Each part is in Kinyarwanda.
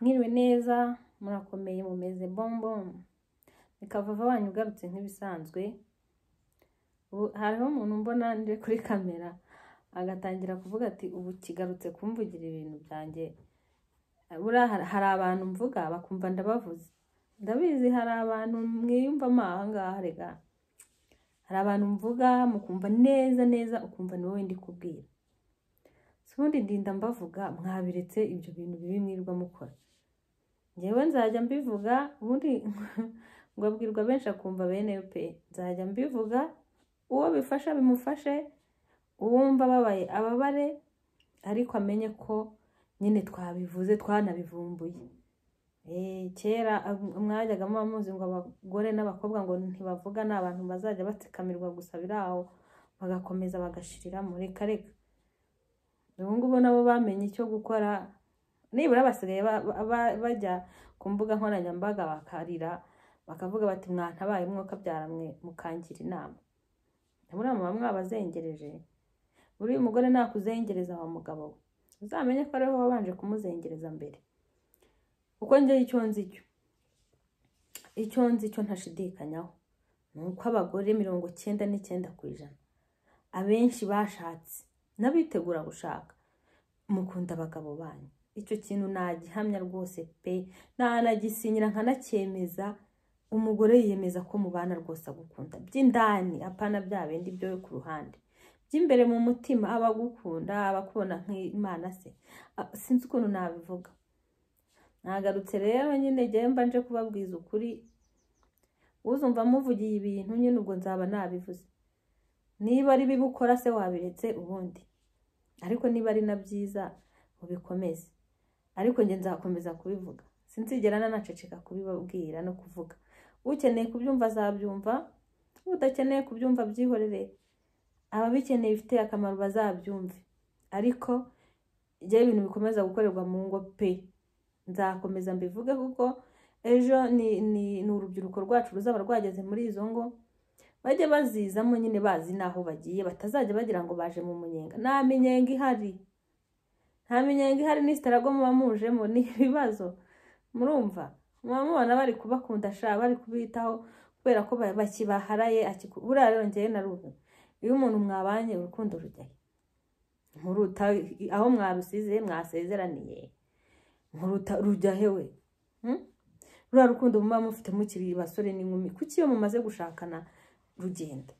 Mwiriwe neza, murakomeye, mumeze bonbon. Ni Kavava wanyu ugarutse nk'ibisanzwe. Ubu hariho umuntu mbona nje kuri kamera agatangira kuvuga ati ubu kigarutse kumvugira ibintu byanjye. Buriya hari abantu mvuga bakumva ndabavuze. Ndabizi hari abantu mwiyumvamo aha ngaha rega. Hari abantu mvuga mukumva neza neza, ukumva ni wowe ndi kubwira. Si ubundi ndinda mbavuga, mwabiretse ibyo bintu bibi mwirirwa mukora. Njyewe nzajya mbivuga, ubundi ngo abwirwa benshi akumva bene yo pe. Nzajya mbivuga, uwo bifasha bimufashe, uwumva ababaye ababare, ariko amenye ko nyine twabivuze twanabivumbuye. Kera mwajyaga muba muzi ngo abagore n'abakobwa ngo ntibavuga, ni abantu bazajya batsikamirwa gusa biri aho bagakomeza bagashiriramo. Reka reka, ubu ngubu nabo bamenye icyo gukora, nibura basigaye bajya ku mbuga nkoranyambaga bakarira, bakavuga bati mwantabaye mwokabyara mwe mukangira inama. Buriya muba mwabazengereje. Buriya umugore nakuzengereza wa mugabo we, uzamenye ko ariho wabanje kumuzengereza mbere. Kuko njye icyo nzi cyo ntashidikanyaho ni uko abagore 99% abenshi bashatse n'abitegura gushaka mukunda abagabo banyu. Icyo kintu nagihamya rwose pe, ntanagisinyira nkanacyemeza. Umugore yiyemeza ko mubana rwose agukunda by'indani, apana bya bindi byo ku ruhande, by'imbere mu mutima abagukunda, abakubona nk'Imana se. Sinzi ukuntu nabivuga. Nagarutse rero nyine njyewe mba nje kubabwiza ukuri. Uzumva muvugiye ibintu nyine ubwo nzaba nabivuze. Niba ari bibi ukora se wabiretse ubundi, ariko niba ari na byiza ubikomeze. Ariko njye nzakomeza kubivuga, sinzigera nanaceceka kubibabwira no kuvuga. Ukeneye kubyumva azabyumva, udakeneye kubyumva byihorere. Ababikeneye bifite akamaro bazabyumve. Ariko njyewe ibintu bikomeza gukorerwa mu ngo pe, nzakomeza mbivuge, kuko ejo ni urubyiruko rwacu ruzaba rwageze muri izo ngo, bajye bazizamo nyine bazi n'aho bagiye, batazajya bagira ngo baje mu munyenga. Nta minyenga ihari, nta minyenga ihari, n'isitarago muba mujemo ni ibibazo. Murumva muba mubona bari kubakunda sha, bari kubitaho kubera ko bakibaharaye. Buriya rero njyewe narubu, iyo umuntu mwabanye urukundo rujyayo, nkuruta aho mwarusize mwasezeraniye, nkuruta rujya hewe. Ruriya rukundo muba mufite mukiri basore n'inkumi, kuki iyo mumaze gushakana rugenda?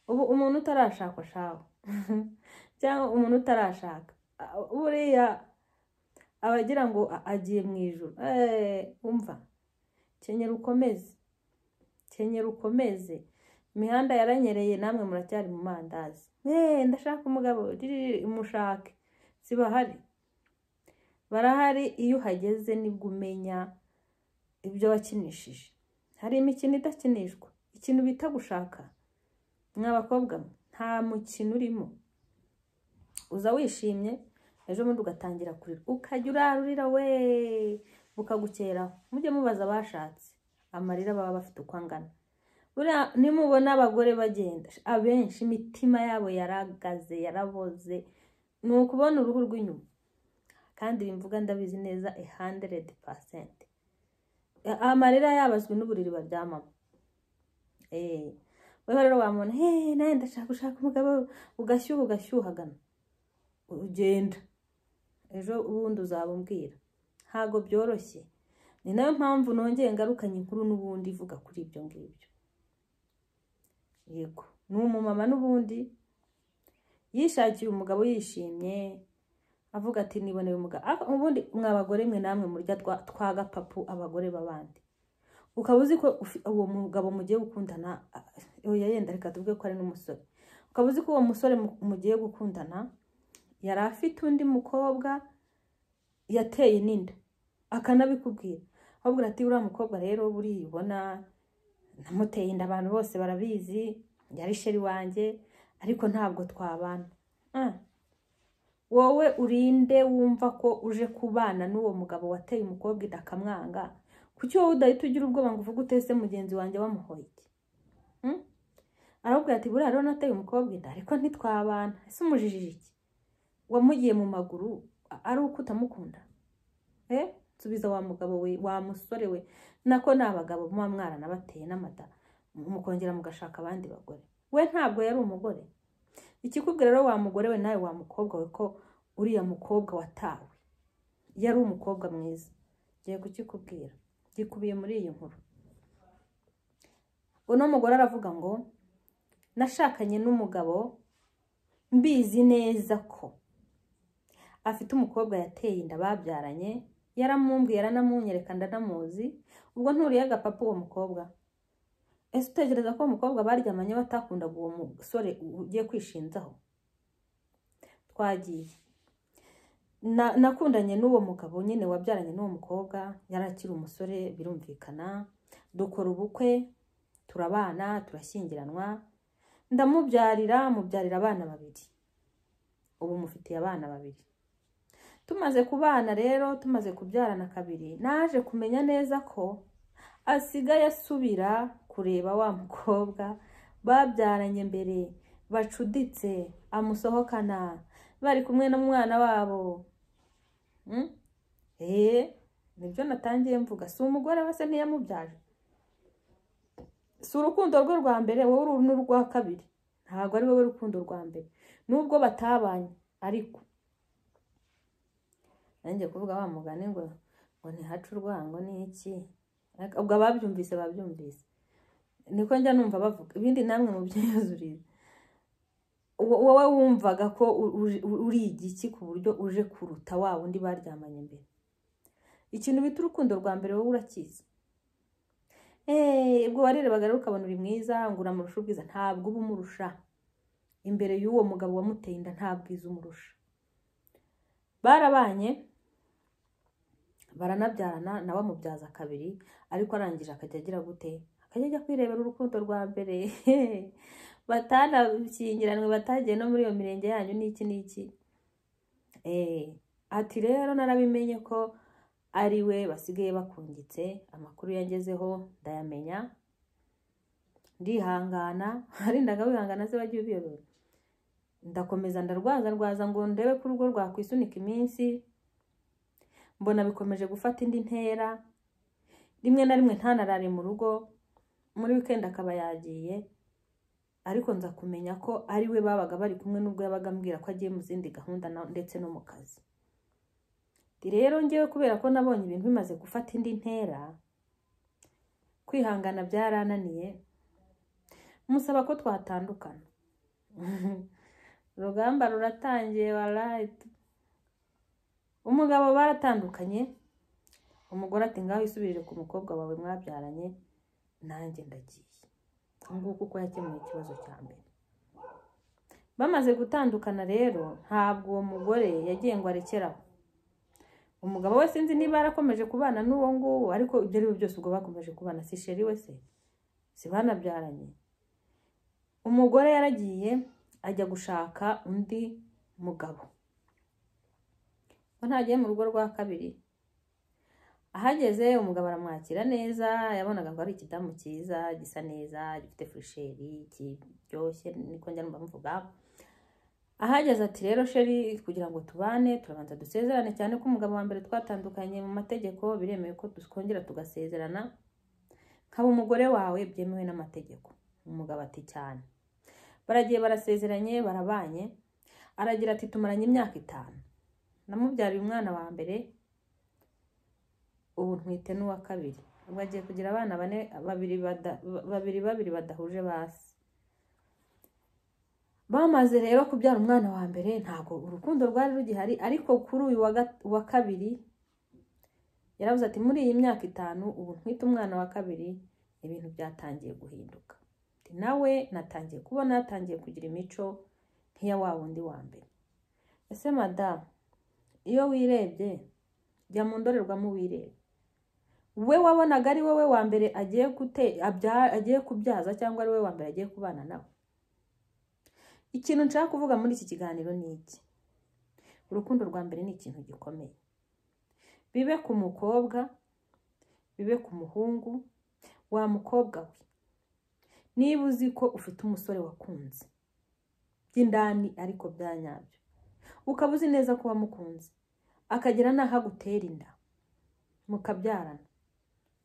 Ubu umuntu utarashakwa shawe cyangwa umuntu utarashaka, buriya abagira ngo agiye mu ijuru. Umva, kenyera ukomeze, kenyera ukomeze. Imihanda yaranyereye, namwe muracyari mu mandazi. Ndashaka umugabo, umushake, sibahari, barahari. Iyo uhageze nibwo umenya ibyo wakinishije. Hari imikino idakinishwa, ikintu bita gushaka. Mwa bakobwa nta mukino urimo. Uza wishimye, ejo bundi ugatangira kurira, ukajya urarurira we bukagukeraho. Mujye mubaza abashatse amarira baba bafite uko angana. Buriya nimubona abagore bagenda, abenshi imitima yabo yaragaze, yaraboze, ni ukubona uruhu rw'inyuma. Kandi ibi mvuga ndabizi neza 100%. Amarira yabazwe n'uburiri baryamamo. Wewe rero wamubona, he nawe ndashaka gushaka umugabo, ugashyuha ugashyuhagana, ugenda ejo ubundi uzaba umbwira. Ntabwo byoroshye. Ni nayo mpamvu nongeye ngarukanye inkuru n'ubundi ivuga kuri ibyo ngibyo. Yego, ni umumama n'ubundi yishakiye umugabo yishimye, avuga ati niboneye umugabo. Ubundi mwa bagore mwe namwe murya twagapapu abagore b'abandi. Ukaba uzi ko uwo mugabo mugiye gukundana, oya yenda reka tuvuge ko ari n'umusore. Ukaba uzi ko uwo musore mugiye gukundana yari afite undi mukobwa yateye n'inda, akanabikubwira. Ahubwo ati uriya mukobwa rero buriya ubona namuteye inda, abantu bose barabizi, yari sheri wanjye, ariko ntabwo twabana. Wowe urinde wumva ko uje kubana n'uwo mugabo wateye umukobwa inda akamwanga? Kuki wowe udahita ugira ubwoba ngo uvuge utese mugenzi wanjye wamuhoye iki? Arababwira ati buriya rero nateye umukobwa inda ariko ntitwabana. Ese umujijije iki? Wamugiye mu maguru ari uko utamukunda? Nsubiza wa mugabo we, wa musore we, nako ni abagabo muba mwaranabateye n'amada, mukongera mugashaka abandi bagore. We ntabwo yari umugore. Ikikubwira rero wa mugore we nawe wa mukobwa we ko uriya mukobwa watawe yari umukobwa mwiza, ngiye kukikubwira gikubiye muri iyi nkuru. Uno mugore aravuga ngo nashakanye n'umugabo mbizi neza ko afite umukobwa yateye inda babyaranye, yaramumbwiye yaranamunyereka ndanamuzi. Ubwo nturiye agapapa uwo mukobwa. Ese utekereza ko uwo mukobwa baryamanye batakundaga uwo musore ugiye kwishinzaho? Twagiye nakundanye n'uwo mugabo nyine wabyaranye n'uwo mukobwa, yari akiri umusore birumvikana, dukora ubukwe, turabana, turashyingiranwa, ndamubyarira, mubyarira abana babiri. Ubu mufitiye abana babiri. Tumaze kubana rero, tumaze kubyarana kabiri, naje kumenya neza ko asigaye asubira kureba wa mukobwa babyaranye mbere, bacuditse, amusohokana, bari kumwe n'umwana wabo. Nibyo natangiye mvuga, si umugore we se ntiyamubyaje? Si urukundo rwe rwa mbere, wowe uru n'urwa kabiri. Ntabwo ari wowe rukundo rwa mbere, nubwo batabanye. Ariko nanjye kuvuga wa mugani ngo ntihace urwango ni iki, ubwo ababyumvise babyumvise, niko njya numva bavuga ibindi, namwe mubyiyuzurize. Wowe wumvaga ko uri igiki ku buryo uje kuruta wa wundi baryamanye mbere? Ikintu bita urukundo rwa mbere wowe urakizi. Ubwo warerebaga rero ukabona uri mwiza, ngo uramurusha ubwiza. Ntabwo uba umurusha imbere y'uwo mugabo wamuteye inda, nta bwiza umurusha. Barabanye baranabyarana, nawe amubyaza kabiri, ariko arangije akajya agira gute? Akajya ajya kwirebera urukundo rwa mbere batanashyingiranwe, batagiye no muri iyo mirenge yanyu n'iki n'iki. Ati rero narabimenye ko ari we basigaye bakungitse, amakuru yangezeho ndayamenya, ndihangana, arindaga wihangana se wagiye ubiyobera. Ndakomeza ndarwaza rwaza ngo ndebe ko urugo rwakwisunika iminsi, mbona bikomeje gufata indi ntera, rimwe na rimwe ntanarare mu rugo, muri weekend akaba yagiye. Ariko nza kumenya ko ari we babaga bari kumwe, nubwo yabaga ambwira ko agiye mu zindi gahunda ndetse no mu kazi. Rero ngewe kubera ko nabonye ibintu bimaze gufata indi ntera, kwihangana byarananiye, musaba ko twatandukana. Urugamba ruratangiye warayi. Umugabo baratandukanye, umugore ati ngaho isubirire ku mukobwa wawe mwabyaranye, nanjye ndagiye. Nguko uko yakemuye ikibazo cya mbere. Bamaze gutandukana rero, ntabwo uwo mugore yagiye ngo arekeraho. Umugabo we sinzi niba yarakomeje kubana n'uwo nguwo, ariko ibyo ari byo byose ubwo bakomeje kubana, si sheri we se, si banabyaranye. Umugore yaragiye ajya gushaka undi mugabo, ntagiye mu rugo rwa kabiri. Ahageze umugabo aramwakira neza, yabonaga ko ari ikidamu cyiza, gisa neza, gifite fusheri, kiryoshye, niko njya numva mvuga. Ahageze ati rero sheri, kugira ngo tubane turabanza dusezerane, cyane ko umugabo wa mbere twatandukanye mu mategeko, biremewe ko twongera tugasezerana, nkaba umugore wawe byemewe n'amategeko. Umugabo ati cyane. Baragiye barasezeranye, barabanye. Aragira ati tumaranye imyaka 5, namubyariye umwana wa mbere, ubu ntwite n'uwa kabiri. Ubwo agiye kugira abana bane, babiri babiri badahuje basi. Bamaze rero kubyara umwana wa mbere, ntabwo urukundo rwari rugihari, ariko kuri uyu wa kabiri yaravuze ati muri iyi myaka 5 ubu ntwite umwana wa kabiri, ibintu byatangiye guhinduka. Nawe natangiye kubona yatangiye kugira imico nk'iya wa wundi wa mbere. Ese madamu, iyo wirebye, jya mu ndorerwamo wirebe, we wabonaga ari wowe wa mbere agiye kubyaza, cyangwa ari wowe wa mbere agiye kubana nawe? Ikintu nshaka kuvuga muri iki kiganiro ni iki: urukundo rwa mbere ni ikintu gikomeye, bibe ku mukobwa, bibe ku muhungu. Wa mukobwa we, niba uzi ko ufite umusore wakunze by'indani ariko bya nyabyo, ukaba uzi neza ko wamukunze, akagera n'aho agutera inda, Mukabyarana.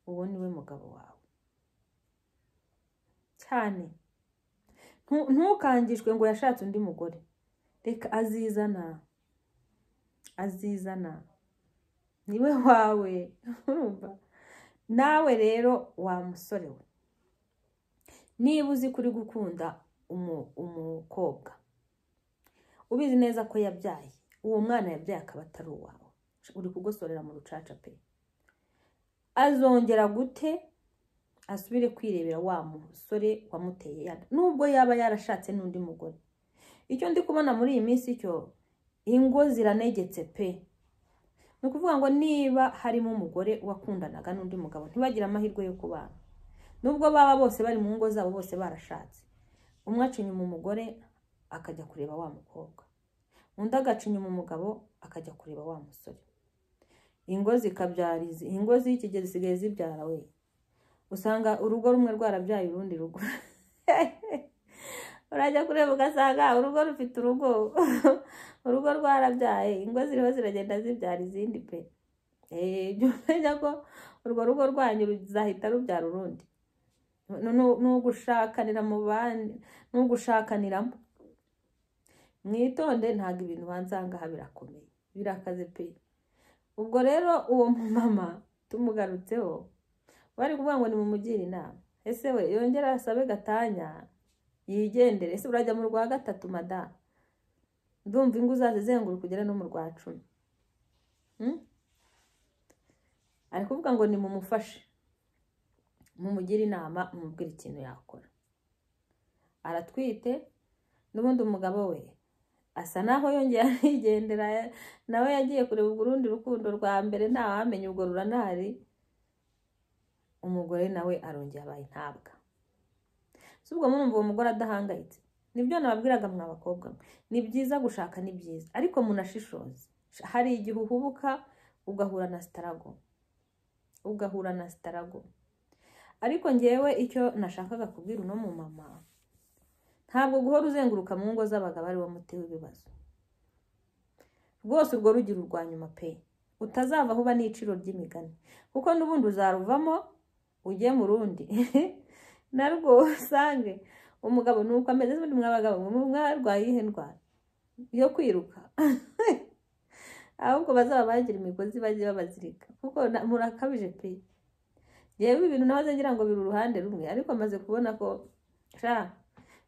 Uwo niwe mugabo wawe. Cyane. Ntukangishwe ngo yashatse undi mugore. Reka azizana. Azizana. Niwe wawe. Urumva? Nawe rero wa musore we. Niba uzi kuri gukunda umukobwa, ubizi neza ko yabyaye, uwo mwana yabyaye akaba atari uwawe, uri kugosorera mu rucaca pe. Azongera gute asubire kwirebera wa musore wamuteye yada, nubwo yaba yarashatse n'undi mugore? Icyo ndi kubona muri iyi minsi cyo, ingo ziranegetse pe. Ni ukuvuga ngo niba harimo umugore wakundanaga n'undi mugabo, ntibagire amahirwe yo kubana, nubwo baba bose bari mu ngo zabo bose barashatse, umwe aca inyuma umugore akajya kureba wa mukobwa, undi agaca inyuma umugabo akajya kureba wa musore. Ingo zikabyara izi, ingo z'iki gihe zisigaye zibyara we. Usanga urugo rumwe rwarabyaye urundi rugo. Urajya kureba ugasanga urugo rufite urugo, urugo rwarabyaye, ingo ziriho ziragenda zibyara izindi pe. Jya umenya ko urwo rugo rwanyu ruzahita rubyara urundi. N'ugushakanira mu bandi, n'ugushakaniramo. Mwitonde, ntabwo ibintu banzangaha birakomeye, birakaze pe. Ubwo rero uwo mumama tumugarutseho, bari kuvuga ngo nimumugire inama. Ese we yongera asabe gatanya yigendere? Ese urajya mu rwa gatatu madamu? Ndumva ingo uzazizenguruka ugere no mu rwa 10. Ari kuvuga ngo nimumufashe, mumugire inama, mumubwire ikintu yakora. Aratwite, n'ubundi umugabo we asa naho yongeye arigendera, nawe yagiye kureba urundi rukundo rwa mbere, ntawamenya ubwo ruranahari. Umugore nawe arongeye abaye ntabwa. Si ubwo murumva uwo mugore adahangayitse? Nibyo nababwiraga mwa bakobwa mwe, ni byiza gushaka, ni byiza, ariko munashishoze. Hari igihe uhubuka ugahura na sitarago, ugahura na sitarago. Ariko ngewe icyo nashakaga kubwira uno mumama, ntabwo guhora uzenguruka mu ngo z'abagabo ari wo muti w'ibibazo. Rwose urwo rugira urwa nyuma pe. Utazava aho uba n'iciro ry'imigani, kuko n'ubundi uzaruvamo ujye mu rundi. Narwo usange umugabo nuko ameze. Ubundi mw'abagabo mwarwaye iyihe ndwara yo kwiruka? Ahubwo bazaba bagira imigozi bajye babazirika, kuko murakabije pe. Yewe ibintu nabaze ngira ngo biri uruhande rumwe, ariko maze kubona ko sha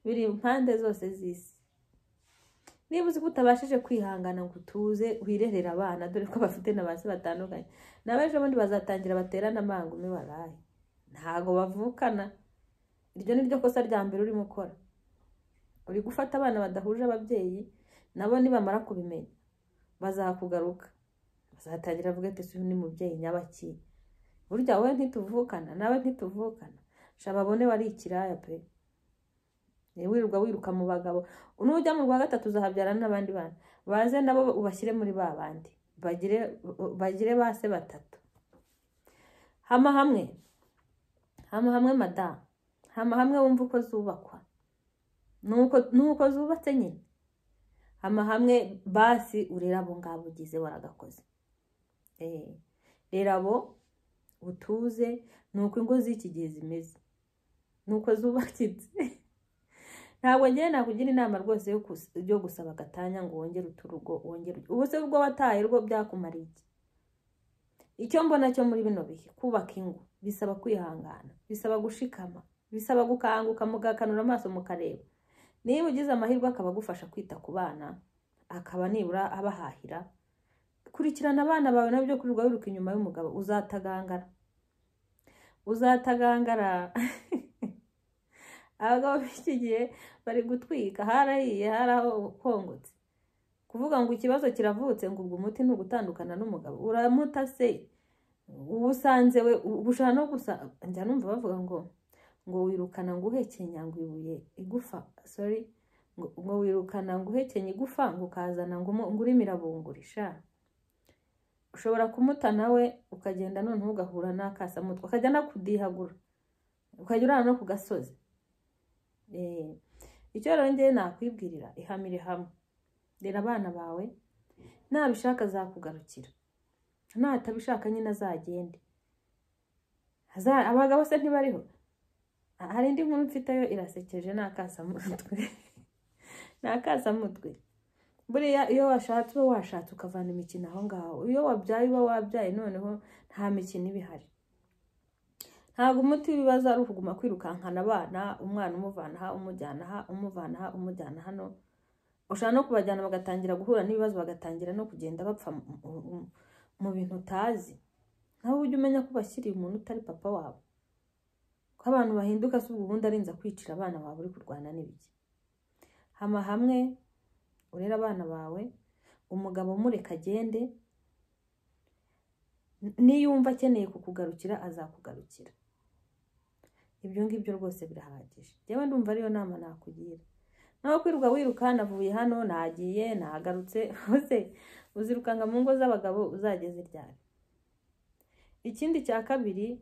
biri impande zose z'isi. Niba uzi ko utabashije kwihangana ngo utuze wirerere abana, dore ko bafite na ba se batandukanye, n'abejo bundi bazatangira baterana amangumi waraye, ntago bavukana. Iryo ni ryo kosa rya mbere urimo ukora. Uri gufata abana badahuje ababyeyi, nabo nibamara kubimenya bazakugaruka, bazatangira bavuga ati uyu ni mubyeyi nyabaki, burya wowe ntituvukana, nawe ntituvukana. Sha babone wari ikiraya pe. Wirirwa wiruka mu bagabo, nujya mu rwa gatatu uzahabyara n'abandi bana, baze nabo ubashyire muri ba bandi, bagire base batatu. Hama hamwe, hama hamwe madamu, hama hamwe wumva uko zubakwa, nuko zubatse nyine. Hama hamwe basi urera abo ngabo ugize waragakoze. Rera abo utuze, nuko ingo z'iki gihe zimeze, nuko zubakitse. Ntabwo ngiye nakugira inama rwose yo gusaba gatanya ngo wongere uturugo, wongere ubu se ubwo wataye rwo byakumariye iki? Icyo mbona cyo muri bino bihe, kubaka ingo bisaba kwihangana, bisaba gushikama, bisaba gukanguka mugakanura amaso mukareba. Niba ugize amahirwe akaba agufasha kwita ku bana, akaba nibura abahahira, kurikirana abana bawe nabyo kurirwa wiruka inyuma y'umugabo, uzatagangara, uzatagangara. Abagabo b'iki gihe bari gutwika, harahiye, haraho kongotse. Kuvuga ngo ikibazo kiravutse ngo ubwo umuti ni ugutandukana n'umugabo, uramuta se? Ubu usanze we ubushaka no gusa. Njya numva bavuga ngo wirukana ngo uhekenya ngo ibuye igufa, sorry, ngo wirukana ngo uhekenya igufa ngo ukazana ngo urimo irabungurisha. Ushobora kumuta nawe ukagenda noneho ugahura n'akasamutwe, ukajya nakudihagura, ukajya urara no ku gasozi. Icyo rero ngewe nakwibwirira, ihamire hamwe, rera abana bawe, nabishaka azakugarukira. Natabishaka nyine azagende. Abagabo se ntibariho? Hari indi nkuru mfiteyo irasekeje, ni akasamutwe. Ni akasamutwe. Buriya iyo washatse uba washatse, ukavana imikino aho ngaho. Iyo wabyaye uba wabyaye, noneho nta mikino iba ihari. Ntabwo umuti w'ibibazo ari ukuguma kwirukankana abana, umwana umuvana aha umujyana aha, umuvana aha umujyana hano. Ushobora no kubajyana bagatangira guhura n'ibibazo, bagatangira no kugenda bapfa mu bintu utazi. Nawe ujya umenya ko bashyiriye umuntu utari papa wabo, ko abantu bahinduka. Si ubwo ubundi arinza kwicira abana bawe uri kurwana n'ibiki? Hama hamwe urere abana bawe, umugabo mureka agende. Niyumva akeneye kukugarukira azakugarukira. Ibyo ngibyo rwose birahagije. Njyewe ndumva ariyo nama nakugira. Naho kwirirwa wiruka, navuye hano nagiye nagarutse, hose uzirukanga mu ngo z'abagabo uzageze ryari? Ikindi cya kabiri,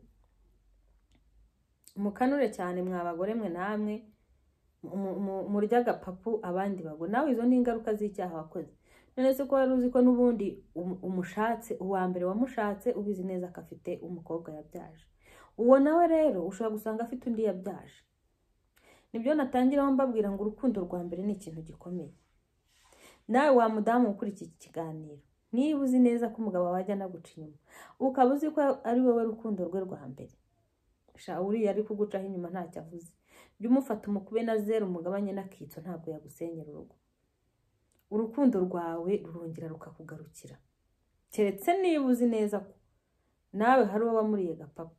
mukanure cyane mwa bagore mwe, namwe murya agapapu abandi bagore. Nawe izo ni ingaruka z'icyaha wakoze. None se ko wari uzi ko n'ubundi umushatse, uwa mbere wamushatse ubizi neza ko afite umukobwa yabyaje, uwo nawe rero ushobora gusanga afite undi yabyaje. Nibyo natangiraho mbabwira ngo urukundo rwa mbere ni ikintu gikomeye. Nawe wa mudamu ukurikiye iki kiganiro, niba uzi neza ko umugabo wawe ajya anaguca inyuma, ukaba uzi ko ari wowe rukundo rwe rwa mbere, sha uriya ari kugucaho inyuma ntacyo avuze, jya umufata umukube na zeru, umugabanye n'akitso, ntabwo yagusenyera urugo. Urukundo rwawe rurongera rukakugarukira, keretse niba uzi neza ko nawe hari uwo wamuriye gapapa.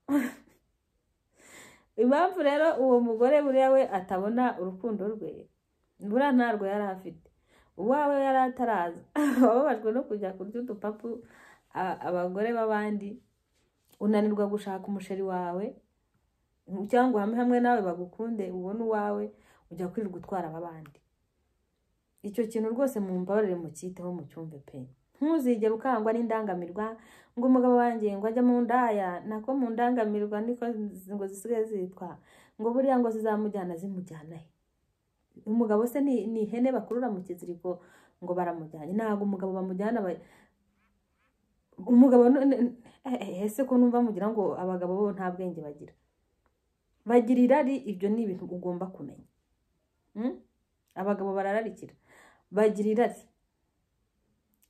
Impamvu rero uwo mugore buriya we atabona urukundo rwe, buriya ntarwo yari afite, uwawe yari ataraza, wababajwe no kujya kurya udupapu abagore b'abandi, unanirwa gushaka umusheri wawe cyangwa hamwe hamwe nawe bagukunde ubone uwawe, ujya kwirirwa utwara abandi. Icyo kintu rwose mumbabarire mucyiteho, mucyumve pe. Ntuzigere ukangwa n'indangamirwa ngo umugabo wanjye ngo ajya mu ndaya, nako mu ndangamirwa niko ngo zisigaye zitwa, ngo buriya ngo zizamujyana, zimujyana he? Umugabo se ni ihene bakurura mu kiziriko ngo baramujyanye? Ntabwo umugabo bamujyana. Umugabo ese ko numva mugira ngo abagabo bo nta bwenge bagira, bagira irari. Ibyo ni ibintu ugomba kumenya. Abagabo barararikira, bagira irari.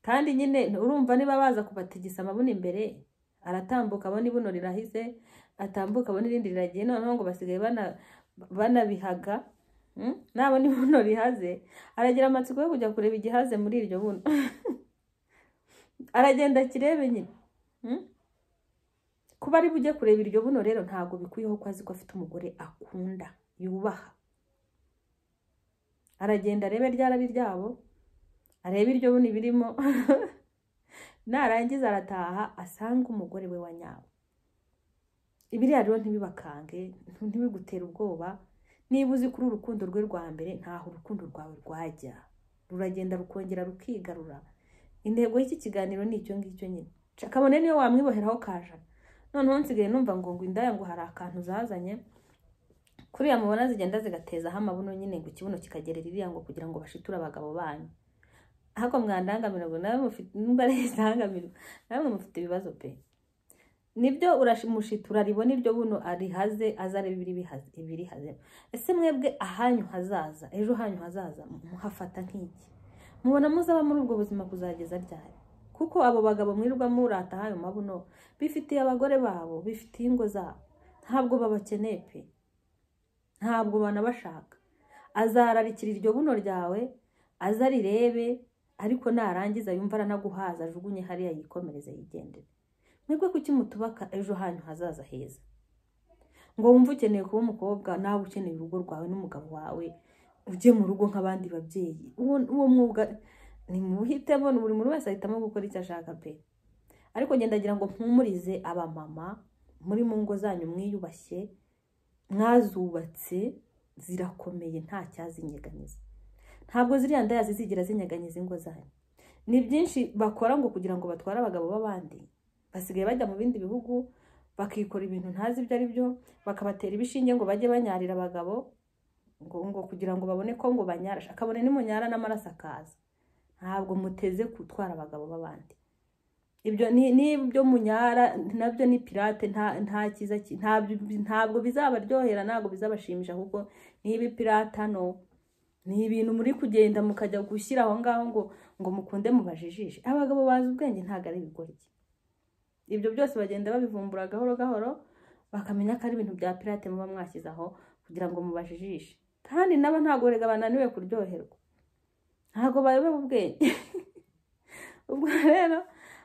Kandi nyine urumva niba baza kubatigisa amabuno imbere, aratambuka abona ibuno rirahise, atambuka abona irindi riragiye, noneho ngo basigaye banabihaga. Nabona ibuno rihaze aragira amatsiko yo kujya kureba igihaze muri iryo buno, aragenda akirebe nyine. Kuba ari bujye kureba iryo buno rero ntabwo bikwiyeho ko azi ko afite umugore akunda yubaha. Aragenda arebe ryarari ryabo, arebe iryo buno birimo, narangiza arataha asanga umugore we wa nyawe. Ibiriya rero ntibibakange, ntibigutere ubwoba. Niba uzi kuri urukundo rwe rwa mbere, ntaho urukundo rwawe rwajya, ruragenda rukongera rukigarura. Intego y'iki kiganiro ni icyo ngicyo nyine. Kabone niyo wamwiboheraho kajana. Noneho nsigaye numva ngo indaya ngo hari akantu zazanye kuriya mubona zigenda zigatezaho amabuno nyine, ngo ikibuno kikagerera iriya ngo kugira ngo bashiture abagabo banyu. Ariko mwandangamira ngo nawe mufite indangamirwa, namwe mufite ibibazo pe. Nibyo urashimushitura ribona iryo buno arihaze, azarebe ibirihaze. Ese mwebwe ahanyu hazaza, ejo hanyu hazaza muhafata nk'iki? Mubona muzaba muri ubwo buzima kuzageza ryari? Kuko abo bagabo mwirirwa murata hayo mabuno bifitiye abagore babo, bifitiye ingo zabo, ntabwo babakeneye pe, ntabwo banabashaka. Azararikira iryo buno ryawe, azarirebe, ariko narangiza yumva aranaguhaza, ajugunye hariya yikomereze yigendere. Mwebwe kuki mutubaka ejo hanyu hazaza heza? Ngo wumve ukeneye kuba umukobwa, nawe ukeneye urugo rwawe n'umugabo wawe, ujye mu rugo nk'abandi babyeyi. Uwo mwuga ni muhitemo, buri muntu wese ahitamo gukora icyo ashaka pe. Ariko ngendagira ngo mpumurize abamama muri mu ngo zanyu mwiyubashye, mwazubatse zirakomeye, nta cyazinyeganyeza. Ntabwo ziriya ndaya zizigera zinyeganyiza ingo zanyu. Ni byinshi bakora ngo kugira ngo batware abagabo b'abandi. Basigaye bajya mu bindi bihugu bakikora ibintu ntazi ibyo ari byo, bakabatera ibishinge ngo bajye banyarira abagabo ngo kugira ngo babone ko ngo banyara. Akabone nimunyara n'amaraso akaza. Ntabwo muteze gutwara abagabo b'abandi. Ibyo ni ibyo munyara nabyo ni pirate, nta cyiza, ntabwo bizabaryohera, ntabwo bizabashimisha, kuko niba ipiratano ni ibintu muri kugenda mukajya gushyira aho ngaho ngo mukunde mubajijishe. Abagabo bazi ubwenge, ntabwo ari ibigoryi. Ibyo byose bagenda babivumbura gahoro gahoro, bakamenya ko ari ibintu bya pirate muba mwashyize aho kugira ngo mubajijishe. Kandi nabo ntabwo rega bananiwe kuryoherwa, ntabwo bayobewe ubwenge. Ubwo rero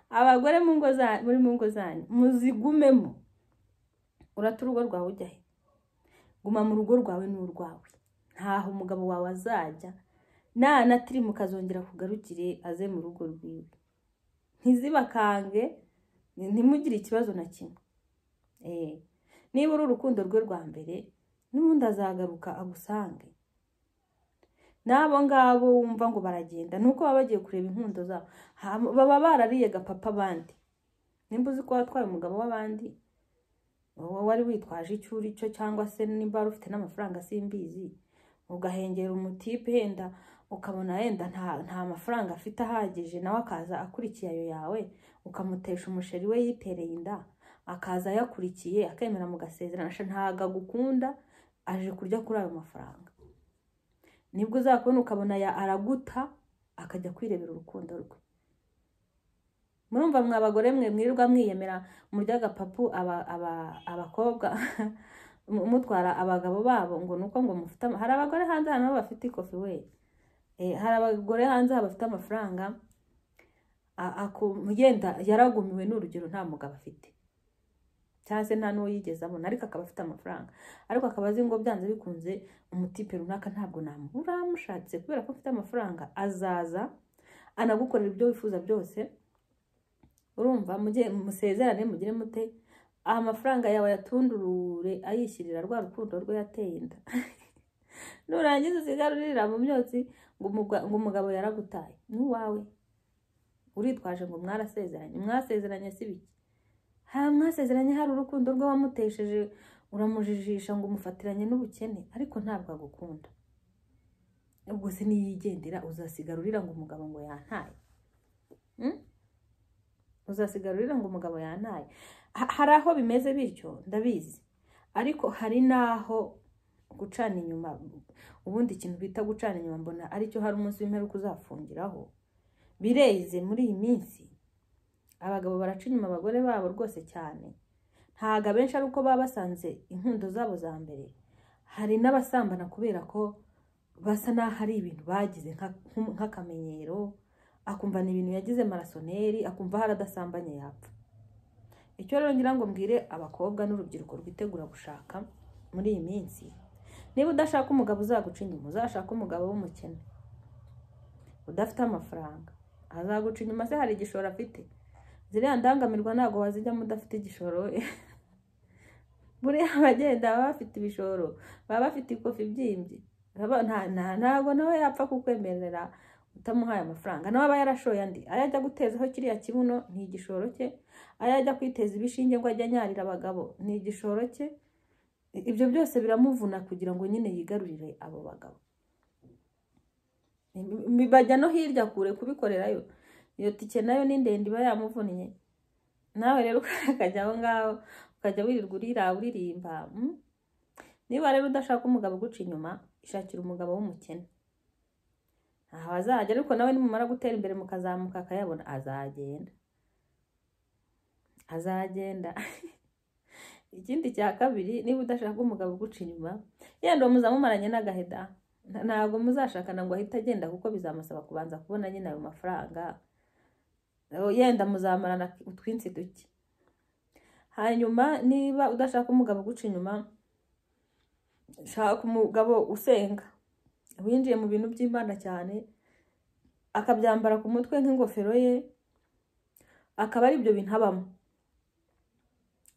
abagore mu ngo za muri mu ngo zanyu muzigumemo. Urata urugo rwawe ujya he? Guma mu rugo rwawe, ni urwawe, ntaho umugabo wawe azajya. Nanatirimuka azongera kugarukire aze mu rugo rwiwe. Ntizibakange, ntimugire ikibazo na kimwe. Niba uri urukundo rwe rwa mbere, n'ubundi azagaruka agusange. N'abo ngabo wumva ngo baragenda, nuko baba bagiye kureba inkundo zabo. Baba barariye gapapa abandi. Nimba uzi ko watwaye umugabo w'abandi, wowe wari witwaje icyo uri cyo, cyangwa se nimba wari ufite n'amafaranga simbizi, ugahengera umutipe, yenda ukabona yenda nta mafaranga afite ahagije, nawe akaza akurikiye ayo yawe, ukamutesha umusheri we yitereye inda, akaza ayakurikiye, akemera mugasezerana, ntabwo agukunda, aje kurya kuri ayo mafaranga. Nibwo uzakubona ukabona ya araguta akajya kwirebera urukundo rwe. Murumva mwa bagore mwe mwirirwa mwiyemera murya agapapu abakobwa mutwara abagabo babo ngo nuko ngo mufite hari abagore hanze hano bafite ikofi we. Hari abagore hanze aha bafite amafaranga, yenda yaragumiwe, ni urugero, nta mugabo afite cyangwa se nta n'uwo yigeze abona, ariko akaba afite amafaranga, ariko akaba azi ngo byanze bikunze umutipe runaka ntabwo namubura mushatse kubera ko afite amafaranga, azaza anagukorera ibyo wifuza byose. Urumva mujye musezerane, mugire mute, amafaranga yawe ayatundurure ayishyirira rwa rukundo rwe yateye inda. Nurangiza usigare urira mu myotsi ngo umugabo yaragutaye. N'uwawe uritwaje ngo mwarasezeranye. Mwasezeranye si biki? Ha, mwasezeranye hari urukundo rwe wamutesheje, uramujijisha ngo umufatiranye n'ubukene, ariko ntabwo agukunda. Ubwo se niyigendera uzasigara urira ngo umugabo ngo yantaye? Uzasigara urira ngo umugabo yantaye? Hari aho bimeze bityo, ndabizi, ariko hari n'aho gucana inyuma, ubundi ikintu bita gucana inyuma mbona aricyo hari umunsi w'imperuka uzafungiraho. Bireze muri iyi minsi, abagabo baraca inyuma abagore babo rwose cyane. Ntabwo abenshi ari uko baba basanze inkundo zabo za mbere. Hari n'abasambana kubera ko basa n'aho ari ibintu bagize nk'akamenyero, akumva ni ibintu yagize marasoneri, akumva hari adasambanye yapfa. Icyo rero ngira ngo mbwire abakobwa n'urubyiruko rwitegura gushaka muri iyi minsi, niba udashaka umugabo uzaguca inyuma, uzashaka umugabo w'umukene udafite amafaranga. Azaguca inyuma se hari igishoro afite? Ziriya ndangamirwa ntabwo wazijyamo udafite igishoro. Buriya abagenda baba bafite ibishoro, baba bafite ikofi ibyimbye. Ntabwo nawe yapfa kukwemerera utamuhaye amafaranga. Nawe aba yarashoye andi, ayo ajya gutezaho kiriya kibuno ni igishoro cye, ayo ajya kwiteza ibishinge ngo ajye anyarira abagabo ni igishoro cye. Ibyo byose biramuvuna kugira ngo nyine yigarurire abo bagabo. Bajya no hirya kure kubikorerayo, iyo tike nayo ni ndende, iba yamuvunnye. Nawe rero ukajya aho ngaho ukajya wirirwa urira uririmba. Niba rero udashaka umugabo uguca inyuma, ishakira umugabo w'umukene, ntaho azajya. Ariko nawe nimumara gutera imbere mukazamuka akayabona, azagenda, azagenda. Ikindi cya kabiri, niba udashaka umugabo uguca inyuma, yenda uwo muzamumaranye n'agaheda, ntabwo muzashakana ngo ahite agenda, kuko bizamusaba kubanza kubona nyine ayo mafaranga. Yenda muzamarana utwinsi duke. Hanyuma niba udashaka umugabo uguca inyuma, shaka umugabo usenga, winjiye mu bintu by'Imana cyane, akabyambara ku mutwe nk'ingofero ye, akaba ari ibyo bintu abamo.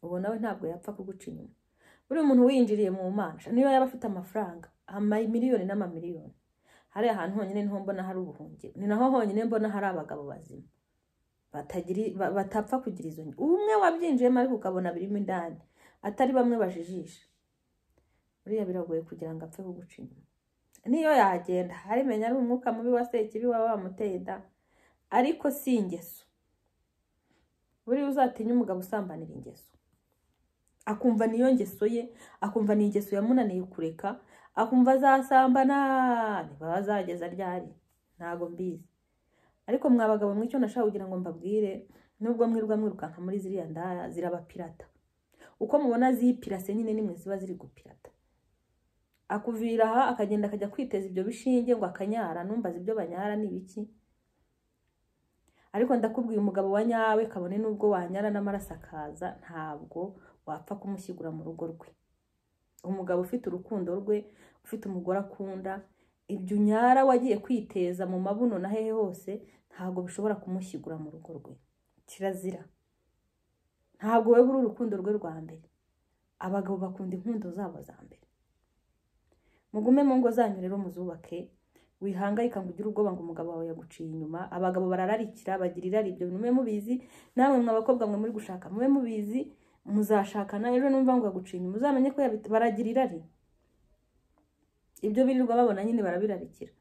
Ubu nawe ntabwo yapfa kuguca inyuma. Buriya umuntu winjiriye mu Mana, niyo yaba afite amafaranga amamiliyoni n'amamiliyoni, hariya ahantu honyine niho mbona hari ubuhungiro, ni naho honyine mbona hari abagabo bazima batapfa kugira izo umwe wabyinjiyemo, ariko ukabona birimo indani, atari bamwe bajijisha. Buriya biragoye kugira ngo apfe kuguca inyuma. Niyo yagenda harimenya ari umwuka mubi wa sekibi waba wamuteye da, ariko si ingeso. Buriya uzatinya umugabo usambanira ingeso, akumva niyo ngeso ye, akumva ni ingeso yamunaniye kureka, akumva azasambana niba bazageza ryari, ntago mbizi. Ariko mwa bagabo mwe, icyo nashaka kugira ngo mbabwire, nubwo mwirwa mwirukanka muri ziriya ndaya, zirabapirata. Uko mubona zipirase nyine nimwe ziba ziri gupirata. Akuvira aha akagenda akajya kwiteza ibyo bishinge ngo akanyara, numbaza ibyo banyara ni ibiki. Ariko ndakubwiye umugabo wa nyawe, kabone nubwo wanyara n'amaraso akaza, ntabwo wapfa kumushyigura mu rugo rwe. Umugabo ufite urukundo rwe, ufite umugore akunda, ibyo unyara wagiye kwiteza mu mabuno na hehe hose, ntabwo bishobora kumushyigura mu rugo rwe. Kirazira. Ntabwo wewe uri urukundo rwe rwa mbere. Abagabo bakunda inkundo zabo za mbere. Mugume mu ngo zanyu rero muzubake, wihangayika ngo ugire ubwoba ngo umugabo wawe yaguciye inyuma. Abagabo barararikira, bagira irari, ibyo bintu mube mubizi. Namwe mwa bakobwa mwe muri gushaka mube mubizi, muzashakana ejo numva ngo yaguciye inyuma, uzamenye ko baragira irari. Ibyo birirwa babona nyine barabirarikira.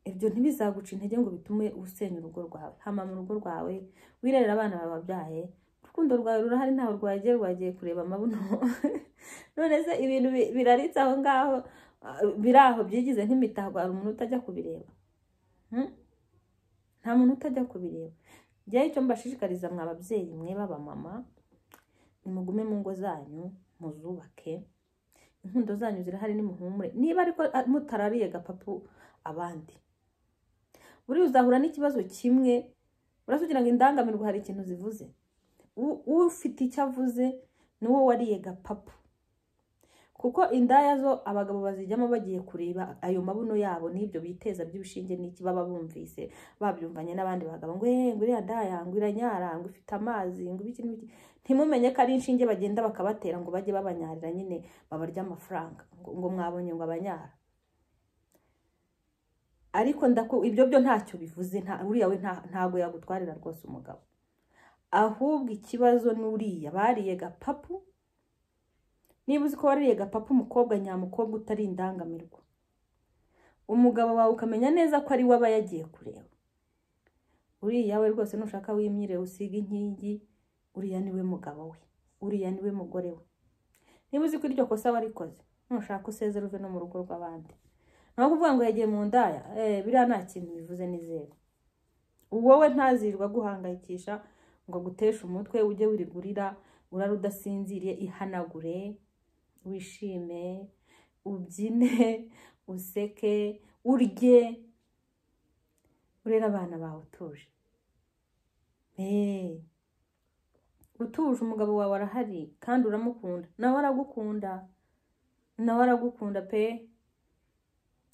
Ibyo ntibizaguca intege ngo bitume usenya urugo rwawe. Hama mu rugo rwawe, wirerera abana bawe wabyaye, urukundo rwawe rurahari, ntawe rwagiye rwagiye kureba amabuno. None se ibintu biraritse aho ngaho, biri aho byigize nk'imitako, hari umuntu utajya kubireba? Nta muntu utajya kubireba. Njyewe icyo mbashishikariza mwa babyeyi mwe b'abamama, nimugume mu ngo zanyu, muzubake. Inkundo zanyu zirahari, nimuhumure. Niba ariko mutarariye gapapu abandi, buriya uzahura n'ikibazo kimwe, urasugira ngo indangamirwa hari ikintu zivuze. Ufite icyo avuze n'uwo wariye gapapu. Kuko indaya zo abagabo bazijyamo bagiye kureba ayo mabuno yabo n'ibyo biteza by'ibishinge n'iki baba bumvise babyumvanye n'abandi bagabo ngo ngo iriya ndaya ngo iranyara ngo ifite amazi ngo ibiki n'ibiki. Ntimumenye ko ari inshinge bagenda bakabatera ngo bajye babanyarira nyine babarya amafaranga ngo mwabonye ngo abanyara. Ariko ibyo byo ntacyo bivuze, uriya we ntago yagutwarira rwose umugabo. Ahubwo ikibazo n'uriya bariye gapapu. Niba uzi ko wariye gapapu umukobwa nyamukobwa utari indangamirwa, umugabo wawe ukamenya neza ko ari we aba yagiye kureba, uriya we rwose nushaka wimyire usiga inkingi, uriya niwe mugabo we, uriya niwe mugore we. Niba uzi ko iryo kosa warikoze, nushaka usezere uve no mu rugo rw'abandi. Naho kuvuga ngo yagiye mu ndaya, biriya nta kintu bivuze, ni zero. Wowe ntazirwa guhangayikisha ngo aguteshe umutwe, ujye wirigurira urara udasinziriye. Ihanagure, wishime, ubyine, useke, urye, urere abana bawe utuje. Utuje, umugabo wawe arahari kandi uramukunda, nawe aragukunda, nawe aragukunda pe.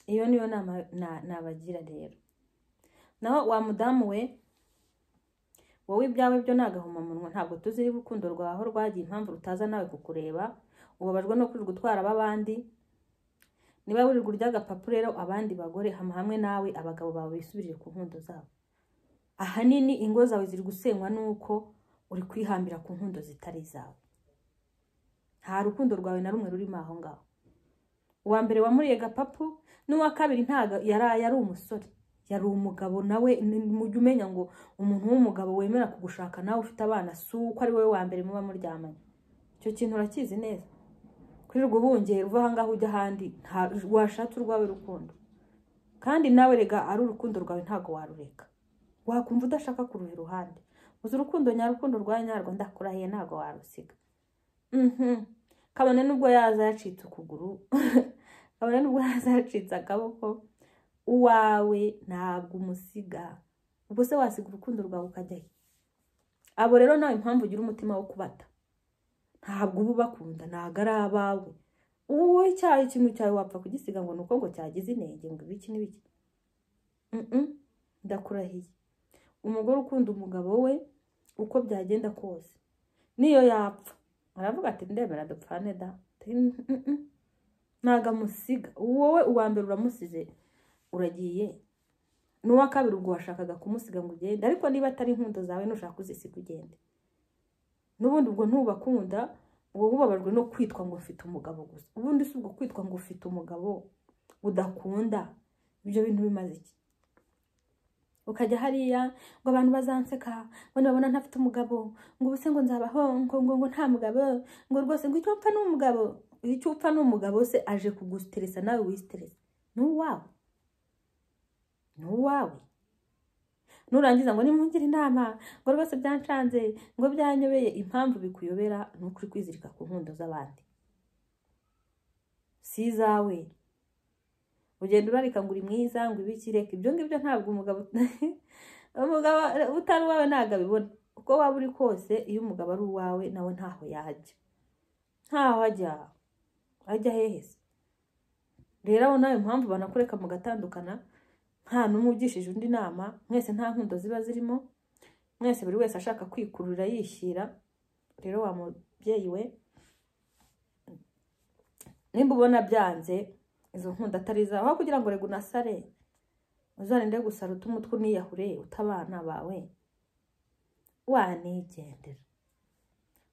Iyo niyo nama nabagira rero. Naho wa mudamu we, wowe ibyawe byo nagahomamunwa, ntabwo tuzi niba urukundo rwawe aho rwagiye, impamvu rutaza nawe kukureba, ubabajwe no kwirirwa gutwara abandi. Niba wirirwa urya agapapu rero abandi bagore, hama hamwe nawe abagabo bawe bisubirire ku nkundo zabo. Ahanini ingo zawe ziri gusenywa nuko uri kwihambira ku nkundo zitari zawe. Nta rukundo rwawe na rumwe rurimo aho ngaho. Uwa mbere wamuriye gapapu, n'uwa kabiri ntago yari umusore, yari umugabo nawe. Mujye umenya ngo umuntu w'umugabo wemera kugushaka nawe ufite abana, si uko ari wowe wa mbere muba muryamanye. Icyo kintu urakizi neza. Kwirirwa ubungera uva aha ngaho ujya ahandi, washatse urwawe rukundo. Kandi nawe rega ari urukundo rwawe ntago warureka. Wakumva udashaka kuruva iruhande. Uzi urukundo nyarukundo rwa nyarwo, ndakurahiye ntago warusiga. Kabone nubwo yaza yacitse ukuguru, kabone nubwo yaza yacitse akaboko, uwawe ntabwo umusiga. Ubwo se wasiga urukundo rwawe ukajya he? Abo rero nawe impamvu ugira umutima wo kubata, ntabwo uba ubakunda, ntabwo ari abawe. Wowe cyawe ikintu cyawe wapfa kugisiga ngo nuko ngo cyagize inenge ngo ibiki n'ibiki. Ndakurahiye, umugore ukunda umugabo we uko byagenda kose, niyo yapfa aravuga ati ndemera dupfane da, ntabwo amusiga. Wowe uwa mbere uramusize uragiye, n'uwa kabiri ubwo washakaga kumusiga ngo ugende, ariko niba atari inkundo zawe nushaka uzisiga ugende. N'ubundi ubwo ntubakunda, ubwo ubabajwe no kwitwa ngo ufite umugabo gusa. Ubundi si ubwo kwitwa ngo ufite umugabo udakunda, ibyo bintu bimaze iki? Ukajya hariya ngo abantu bazanseka, ngo nibabona ntafite umugabo, ngo ubuse ngo nzabaho ngo ngo ngo nta mugabo, ngo rwose ngo icyo upfa ni umugabo. Icyo upfa ni umugabo se aje kugustresa nawe wistresa? Ni uwawe, ni uwawe. Nurangiza ngo nimungire inama, ngo rwose byancanze, ngo byanyobeye. Impamvu bikuyobera ni uko uri kwizirika ku nkundo z'abandi, si izawe. Ugenda urarika ngo uri mwiza, ngo ibiki, reka ibyo ngibyo. Ntabwo umugabo utari uwawe ntabwo abibona. Uko waba uri kose, iyo umugabo ari uwawe nawe ntaho yajya, ntaho ajya. Ajya hehe se? Rero abo nawe impamvu banakureka mugatandukana, nta n'umwe ugishije undi inama, mwese nta nkundo ziba zirimo, mwese buri wese ashaka kwikurura yishyira. Rero wa mubyeyi we, nimba ubona byanze, izo nkundo atari izawe, aho kugira ngo rega unasare, uzarinde gusara uta umutwe uniyahure, uta abana bawe, wanigendera,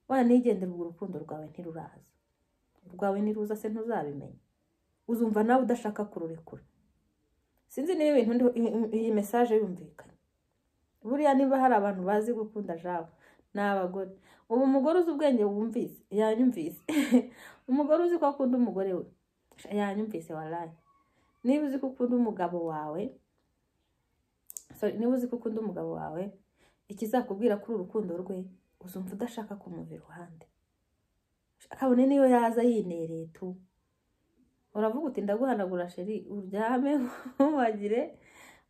wanigendera. Ubwo urukundo rwawe ntiruraza. Urwawe niruza se ntuzabimenya? Uzumva nawe udashaka kururekura. Sinzi niba ibintu iyi message yumvikanye. Buriya niba hari abantu bazi gukunda jabo, ni abagore. Ubu umugore uzi ubwenge wumvise yanyumvise, umugore uzi ko akunda umugore we yanyumvise. Waraye, niba uzi ko ukunda umugabo wawe, sorry, niba uzi ko ukunda umugabo wawe, ikizakubwira kuri urukundo rwe, uzumva udashaka kumuva iruhande, kabone niyo yaza yinereye tu. Uravuga uti: "Ndaguhanagura chéri, uryame ntumagire,"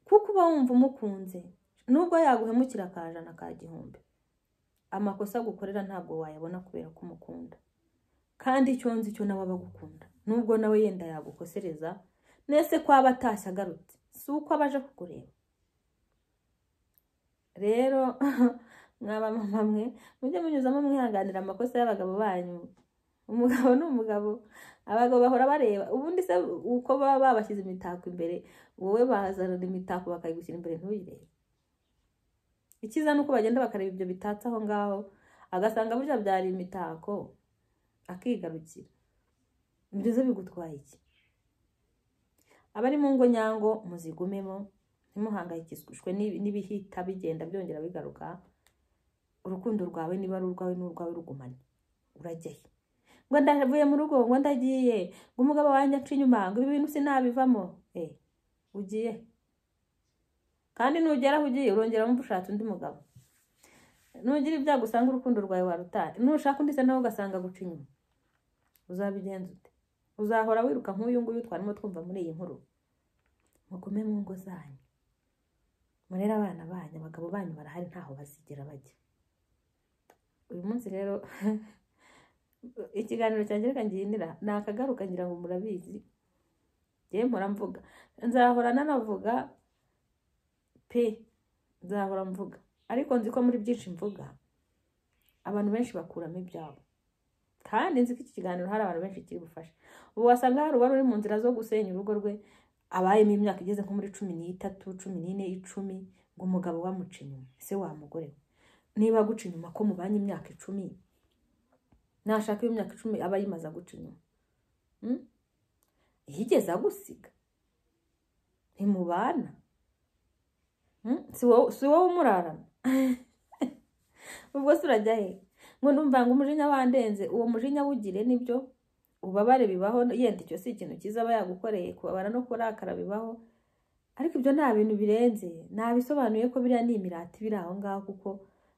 kuko uba wumva umukunze. Nubwo yaguhemukira akajana ka gihumbi, amakosa agukorera ntabwo wayabona kubera ko umukunda. Kandi icyo nzi cyo, nawe aba agukunda, nubwo nawe yenda yagukosereza. Nese ko aba atashye agarutse, si uko aba aje kukureba? Rero mwaba mama mwe, mujye munyuzamo mwihanganira amakosa y'abagabo banyu. Umugabo ni umugabo. Abagabo bahora bareba. Ubundi se uko baba babashyize imitako imbere, wowe bazana imitako bakayigushyira imbere ntuyirebe? Icyiza ni uko bagenda bakareba ibyo bitatse aho ngaho, agasanga burya byari imitako, akigarukira. Ibyo se bigutwaye iki? Abari mu ngo nyango muzigumemo, ntimuhangayikishwe n'ibihita bigenda byongera bigaruka. Urukundo rwawe niba ari urwawe n'urwawe, rugumane. Urajya he ngo ndavuye mu rugo, ngo ndagiye, ngo umugabo wanjye aca inyuma, ngo ibi bintu sinabivamo? Ugiye, kandi nugera aho ugiye urongera wumva ushatse undi mugabo. Nugira ibyago usanga urukundo rwawe warutaye, nushaka undi se nawe ugasanga guca inyuma, uzabigenza ute? Uzahora wiruka nk'uyu nguyu twarimo twumva muri iyi nkuru. Mugume mu ngo zanyu, murere abana banyu. Abagabo banyu barahari, ntaho bazigera bajya. Uyu munsi rero ikiganiro cyanjye reka ngendera ni akagaruka. Ngira ngo murabizi, njyewe mpora mvuga, nzahora nanavuga pe, nzahora mvuga. Ariko nzi ko muri byinshi mvuga abantu benshi bakuramo ibyabo, kandi nzi ko iki kiganiro hari abantu benshi kiri bufashe. Ubu wasanga hari uwari uri mu nzira zo gusenya urugo rwe abayemo imyaka igeze nko muri 13, 14, 10, ngo umugabo wamuca inyuma. Ese wa mugore we, niba aguca inyuma, ko mubanye imyaka 10, nashaka iyo myaka 10 aba ayimaze aguca inyuma? Yigeze agusiga? Ntimubana? Si wowe umurarana? Ubwo se urajya he ngo ndumva ngo umujinya wandenze? Uwo mujinya wugire, nibyo, ububabare bibaho. Yenda icyo si ikintu cyiza aba yagukoreye, kubabara no kurakara bibaho, ariko ibyo nta bintu birenze. Nabisobanuye ko biriya ni imirati biri aho ngaho, kuko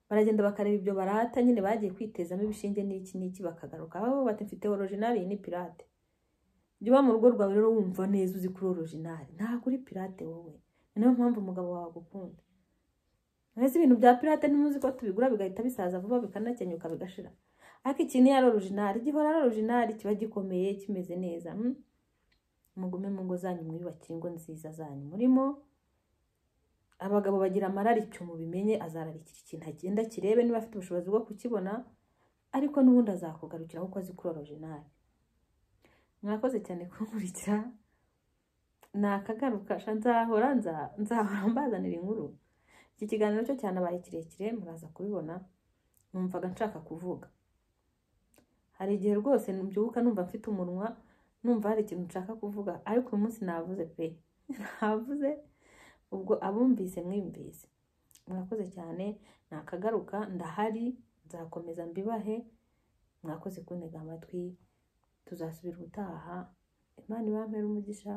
baragenda bakareba ibyo barata nyine, bagiye kwitezamo ibishinge n'iki n'iki, bakagaruka aho bati: "Mfite original, iyi ni pirate." Jya uba mu rugo rwawe rero wumva neza uzi kuri original, ntabwo uri pirate wowe. Niyo mpamvu umugabo wawe agukunda. Mbese ibintu bya pirate ntimuzi ko tubigura bigahita bisaza vuba, bikanakenyuka, bigashira? Ariko ikintu iyo ari original gihora ari original, kiba gikomeye, kimeze neza. Mugume mu ngo zanyu, mwiyubakire ingo nziza zanyu murimo. Abagabo bagira amararicyo, mubimenye. Azararikira ikintu, agenda kirebe niba afite ubushobozi bwo kukibona, ariko n'ubundi azakugarukira kuko azi kuri original. Mwakoze cyane kunkurikira. Nakagaruka, nzahora nzahora mbazanira inkuru. Iki kiganiro cyo cyanabaye kirekire, muraza kubibona. Numvaga nshaka kuvuga. Hari igihe rwose mbyuka numva mfite umunwa, numva hari ikintu nshaka kuvuga, ariko uyu munsi navuze pe, navuze. Ubwo abumvise mwiyumvise, mwakoze cyane. Nakagaruka, ndahari, nzakomeza mbibahe. Mwakoze kuntega amatwi, tuzasubira ubutaha. Imana ibampere umugisha.